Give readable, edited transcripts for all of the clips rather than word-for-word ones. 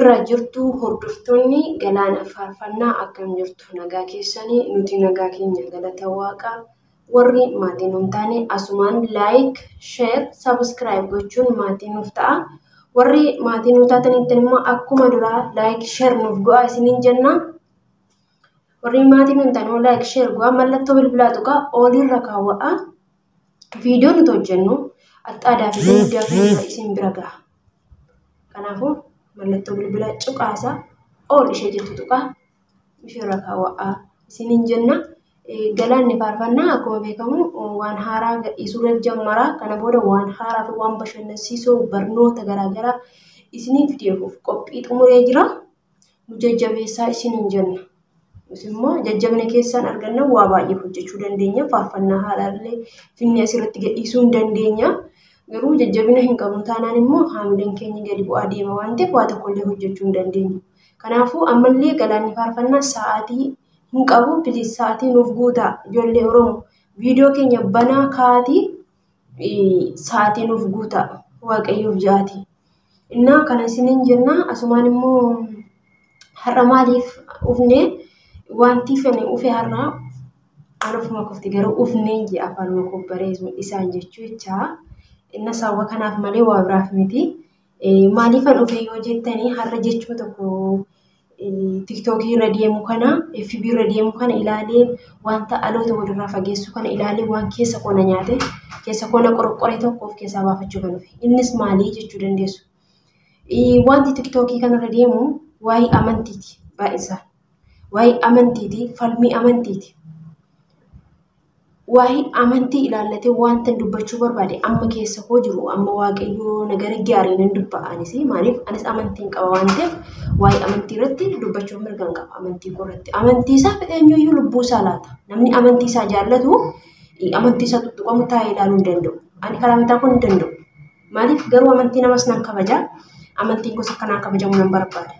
Jirra jirtu hordoftoonni Galaana Faarfannaa, akkam jirtu? Nagaa keessanii? Nuti nagaa keenya, galata Waaqaa. Warri maatii nuun taane asumaan like, share, subscribe gochuun maatii nuuf ta'a. Warri maatii nuuf taatanitti immoo akkuma duraa like, share nuuf go'aa isiniin jenna. Warri maatii nuun taane immoo like, share go'aa, mallattoo bilbilaa tuqaa, olirra kaawwa'a. Viidiyoo nuti hojjennu axxaadaa fi guddaa kan isin bira gaha. Kanaafuu mallattoo bilbilaa cuqaasaa, ol ishee jettu tuqaa, isheerra kaawwa'aa isiniin jenna. Galaanni Faarfannaa akkuma beekamu waan haaraa gadhiisuudhaaf jammaraa. Kana booda waan haaraa fi waan bashannansiisoo, barnoota garaagaraa isiniif fiduuf qophii xumuree jira. Nu jajjabeessaa isiniin jenna. Nus immoo jajjabina keessaan arganna waa baay'ee hojjechuu dandeenya. Faarfannaa haaraallee finnee asirratti gadhiisuu hin dandeenya. Garuu jajjabina hin qabnu taanaan immoo haamileen keenya gadi bu'aa deema waan ta'eef waa tokkollee hojjechuu hin dandeenyu. Kanaafuu ammallee Galaanni Faarfannaa sa'aatii hin qabu. Please, sa'aatii nuuf guutaa, ijoollee Oromoo. Viidiyoo keenya banaa kaatii sa'aatii nuuf guutaa, Waaqayyoof ja'aati. Innaa kana isiniin jenna. Asumaan immoo har'a maaliif ufnee? Wanti fene ufe har'a an ofuma kofti, garuu ufneen jee afaanuma koo bareesu isaan jechuu. Inna sababa kanaaf malee waa biraaf miti. Maaliifan dhufe yoo jettanii, har'a jechuma tokko TikTokii irra deemu kana, FB irra deemu kana ilaalee, wanta dhaloota walirraa fageessu kana ilaalee, waan keessa koo na nyaate, keessa koo na qorqoree tokko of keessaa baafachuu kan dhufe. Innis maalii jechuu dandeessu. Wanti TikTokii kanarra deemu waa'ee amantiiti baay'isaa. Waa'ee amantiiti, falmii amantiiti. Waa'ee amantii ilaallatee wanta dubbachuu barbaade amma keessa koo jiru, amma Waaqayyoo na gargaaree nan dubba'a. Anis maaliif, anis amantiin qaba waan ta'eef waa'ee amantii irratti dubbachuu mirga hin qaba amantii koo irratti. Amantii isaa eenyuyyuu lubbuu isaa laata. Namni amantii isaa jaallatu amantii isaa tuttuqamu taa'ee ilaaluu hin danda'u. Ani karaa mataa koo hin danda'u. Maaliif garuu amantii namas nan kabaja. Amantiin gosa akkanaa kabajamu nan barbaada.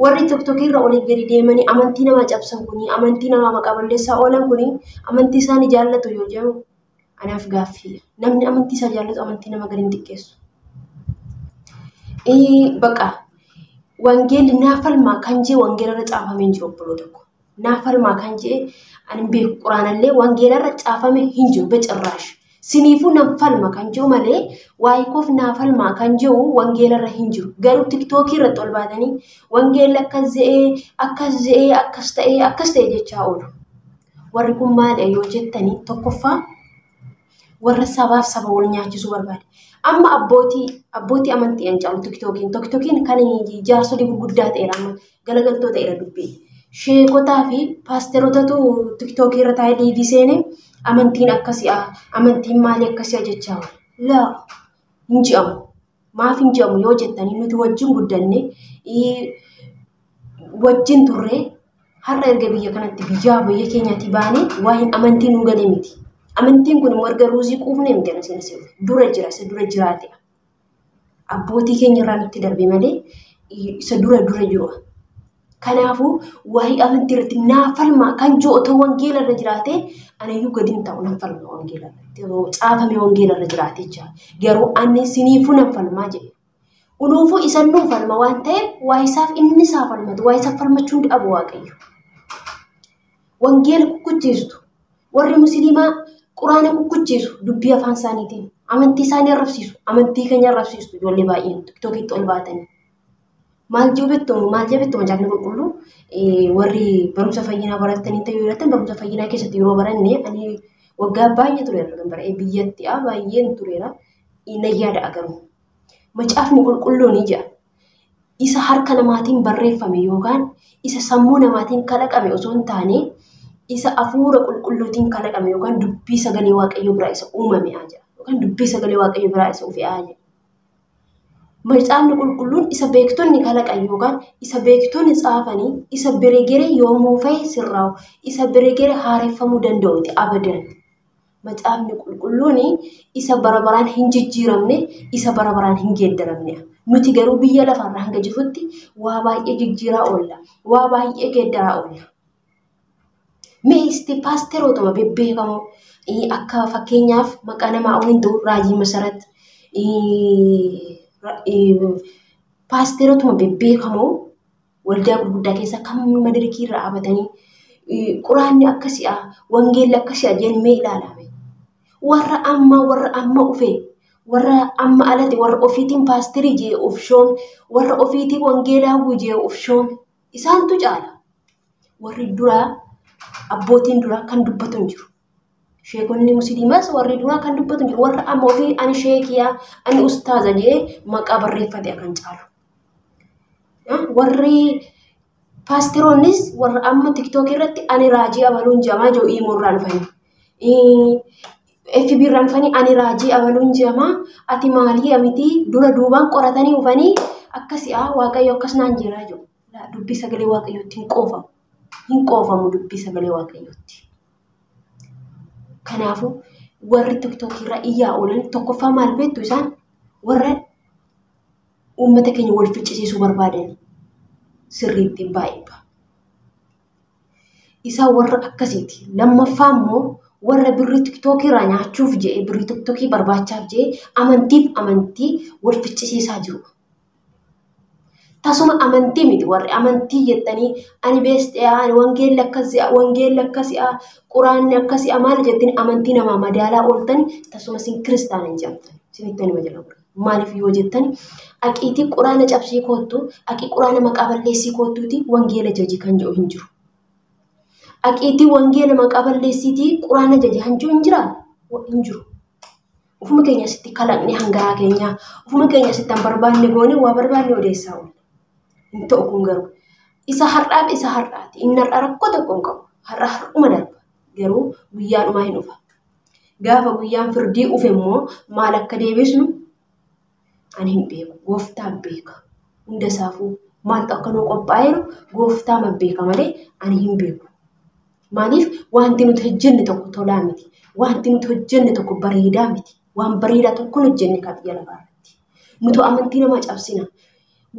Warri TikTokii irra oliif gadi deemanii amantii namaa cabsan kuni, amantii namaa maqaa balleessaa oolan kuni, amantii isaanii jaallatu yoo jedhamu anaaf gaaffii. Namni amantii isaa jaallatu amantii nama gadi hin xiqqeessu. Baqa wangeelli naa falmaa kan jee wangeela irra caafamee hin jiru, obboloo tokko. Naa falmaa kan jee ani beeku quraanallee wangeela irra caafame hin jiru bacirraash. Siniifuu nan falma kan jiru malee waa'ee koof naa falmaa kan jiru wangeela irra hin jiru. Garuu TikTokii irratti ol baatanii wangeelli akkas je'ee, akkas je'ee, akkas ta'ee, akkas ta'e jechaa oolu. Warri kun maali yoo jettanii, tokkoffaa warra sabaaf saba wal nyaachisuu barbaade. Amma abbootii amantii hin caalu TikTokiin. TikTokiin kan jaarsolii gurguddaa ta'eera, amma galagaltoo ta'eera dubbii. Sheekotaa fi paasterotatu TikTokii irra taa'ee liivii seenee amantiin akkasii, amantiin maalii akkasii jechaa oola. Laa, hin je'amu. Maaf hin je'amu yoo jettanii, nuti wajjin guddanne, wajjin turre. Har'a erga biyya kanatti biyyaa biyya keenyaatti baanee waa'een amantii nuu galee miti. Amantiin kun immoo erga ruuzii quufnee miti, ana seensa dura jira, isa dura jiraate. Abbootii keenya irraa nutti darbe malee isa dura dura jiru. Kanaafuu waa'ee amantii irratti naa falmaa kan jiru otoo wangeela irra jiraate anayyuu gadi hin ta'u, nan falma wangeela irratti. Caafame wangeela irra jiraate jecha. Garuu ani siniifuu nan falmaa jedhe. Unuufuu isan nuu falma waan ta'eef waa isaaf inni isaa falmatu, waa isaaf falmachuu hin dhabu Waaqayyo. Wangeela kukkuchiistu. Warri musliimaa quraana kukkuchiisu dubbii afaan isaaniitiin. Amantii isaanii arrabsiisu. Amantii keenya arrabsiistu ijoollee baay'een TikTokitti ol baatanii. Maal jiru beektumu, maal jee beektumu? Macaafni Qulqulluu, warri barumsa fayyinaa baratanii ta'uu yoo barumsa fayyinaa keessatti yeroo baranne, ani waggaa baay'ee tureera kan bara'ee biyyatti baay'een tureera, na yaada garuu. Macaafni Qulqulluu ni jedha. Isa harka namaatiin barreeffame yookaan isa sammuu namaatiin kalaqame osoo hin taane, isa hafuura qulqulluutiin kalaqame yookaan dubbii sagalee Waaqayyoo biraa isa uumame jedha. Yookaan dubbii sagalee Waaqayyoo biraa isa ufe jedha. Macaafni Qulqulluun isa beektonni kalaqan yookaan isa beektonni tsaafanii, isa beregeree yoomuu fa'i sirraa'u, isa beregeree haareffamuu danda'u miti abadan. Macaafni Qulqulluun isa bara baraan hin jijjiiramne, isa bara baraan hin geeddaramne. Nuti garuu biyya lafarraa hanga jirrutti waa baay'ee jijjiiraa oolla. Waa baay'ee geeddaraa oolla. Mee isti paasterootuma bebbeekamoo akka fakkeenyaaf maqaa namaa hin ta'u, Raajii Masarat, paasterootuma bebbeekamoo Waldaa gurguddaa keessa kan madarikii irra dhaabatanii quraanni akkasi'a, wangeelli akkasi'a jennee ilaalame. Warra amma dhufe, warra amma alate, warra ofiitiin paasterii jee of shoome, warra ofiitiin wangeelaa jee of shoome, isaantu caala. Warri duraa abbootiin duraa kan dubbatu hin jiru. Sheekonni musliimaas warri duraa kan dubbatu hin jiru. Warra amma ofii ani sheekiyaa, ani ustaaza jee maqaa barreeffate kan caalu. Warri paasteroonnis warra amma tiktookii irratti ani raajii abaluun jedhamaa jiru imoo irraa dhufanii. FB irraa dhufanii ani raajii abaluun jedhamaa ati maalii miti dura duubaan qoratanii dhufanii akkasi'a waaqayyo akkas naan jiraa jiru. Dubbii sagalee waaqayyootti hin qoofamu. Hin qoofamu dubbii sagalee waaqayyootti. Kanaafuu warri tiktookii irra iyyaa oolan tokkoffaa maal beektu isaan warra uummata keenya wal ficcisiisuu barbaadan sirriitti baay'ee. Isaan warra akkasiiti. Lammaffaa immoo warra birrii tiktookii irraa nyaachuuf jedhee birrii tiktookii barbaachaaf jedhee amantiif amantii wal ficcisiisaa jiru. Tasuma amantii miti warri amantii jettanii ani beestiyaa, ani wangeelli akkasi'a, wangeelli akkasi'a, quraanni akkasi'a maal jettanii amantii namaa madaalaa ooltanii tasuma isin kiristaana hin jedhamtan. Isinitti anima jala gura. Maaliif yoo jettan aqiitii quraana cabsii koottu, aqii quraana maqaa balleessii koottuuti wangeela jaji kan jedhu hin jiru. Aqiitii wangeela maqaa balleessiitii quraana jaji kan jedhu hin jiraa? Hin jiru. Ofuma keenya asitti kalaqnee hangaraa keenya, ofuma keenya asitti han barbaanne goone waa barbaanne odeessaa oolla. Hin ta'u kun garuu isa har'aaf isa har'aati. Inni har'a rakkoo tokko hin qabu. Har'a har'uma darba. Garuu guyyaan dhumaa hin dhufa. Gaafa guyyaan firdii dhufe immoo maal akka deebisnu ani hin beeku. Gooftaan beeka. Hunda isaafuu maaltu akka nuu qophaa'eeru gooftaan beeka malee ani hin beeku. Maaliif wanti nuti hojjenne tokko tolaa miti. Wanti nuti hojjenne tokko bareedaa miti. Waan bareedaa tokko hin hojjenne kan biyya lafaa irratti. Nuti amantii namaa cabsina.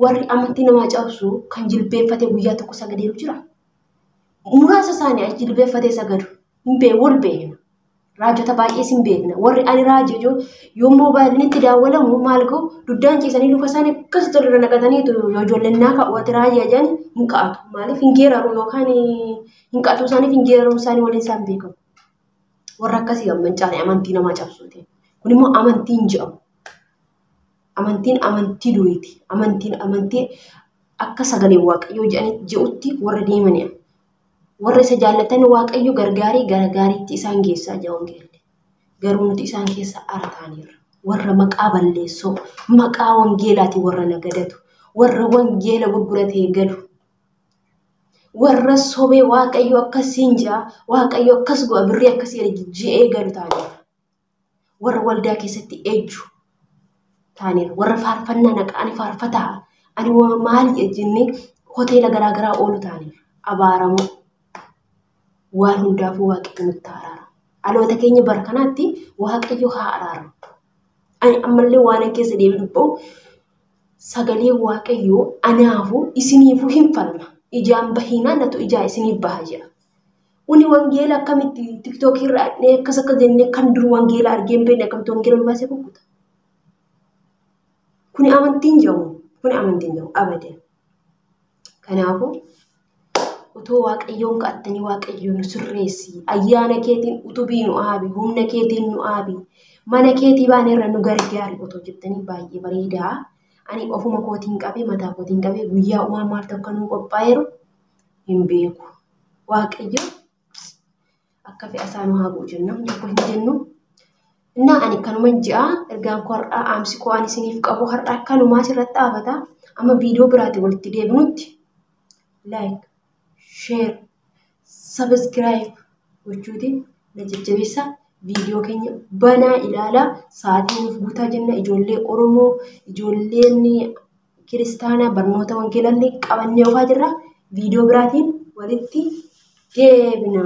Warri amantii namaa cabsu kan jilbeeffatee guyyaa tokko sagadeeru jira. Muraasa isaanii as jilbeeffatee sagadu. Hin beeku wal beekna. Raajota baay'ees hin beekna. Warri ani raajii jiru yommuu baay'inni itti daawwalamu maal ga'u duddaan ciisanii luka isaanii akkas tolirra naqataniitu yoo ijoolleen naa ka'u ati raajii ajaan hin ka'atu. Maaliif hin geeraru yookaan hin ka'atu isaaniif hin geeraru isaanii waliin isaan beekamu. Warra akkasii gamman caale amantii namaa cabsuuti. Kun immoo amantii hin jedhamu. Amantiin amantii duriiti. Amantiin amantii akka sagalee waaqayyoo jedhutti warra deemanidha. Warra isa jaallatan waaqayyo gargaarii gara gaariitti isaan geessaa jira wangeelli. Garuu nuti isaan keessa ara taaniirra. Warra maqaa balleessoo, maqaa wangeelaati warra nagadatu, warra wangeela gurguratee galu, warra sobee waaqayyo akkasiin jira, waaqayyo akkas go'a birrii akkasii je'ee galu taaniirra. Warra waldaa keessatti ejju taaniirra. Warra faarfannaa naqa ani faarfataa, ani maali jennee hoteela garaagaraa oolu taaniirra. Abaaramoo. Waan hundaafuu waaqayyo nutti araara. Dhaloota keenya bara kanaatti waaqayyo haa araaramu. Ani ammallee waan keessa deebi'u dubba'u sagalee waaqayyoo anaafuu isiniifuu hin falma. Ijaan bahiinaan natu ijaa isiniif baha jedha. Uni wangeela akkamitti tiktookii irra dhaqnee akkas akka jennee kan dur wangeela argee hin beekne akkamitti wangeela ol baasee kukkuta. Kuni amantiin jedhamu. Kuni amantiin jedhamu abadan. Kanaafuu utoo waaqayyoon ka'attanii waaqayyoon nu sirreessi. Ayyaana keetiin utubii nu aabi, humna keetiin nu aabi, mana keetii baaneerra nu gargaari otoo jettanii baay'ee bareedaa. Ani ofuma kootiin qabee mataa kootiin qabee guyyaa uumaa maaltu akka nuu qophaa'eeru hin beeku. Waaqayyo akka fe'a isaa nu haa bu'u jenna. Tokko hin jennu. Innaa ani kanuma ji'a ergaan koo har'aa aamsi koo ani isiniif qabu har'aa akkanumaa asirratti dhaabata. Amma viidiyoo biraatiin walitti deebinutti like, share, subscribe gochuutiin na jajjabeessa. Viidiyoo keenya banaa ilaalaa sa'aatii nuuf guutaa jenna. Ijoollee Oromoo, ijoolleen kiristaanaa barnoota wangeelallee qabannee oofaa jirra. Viidiyoo biraatiin walitti deebina.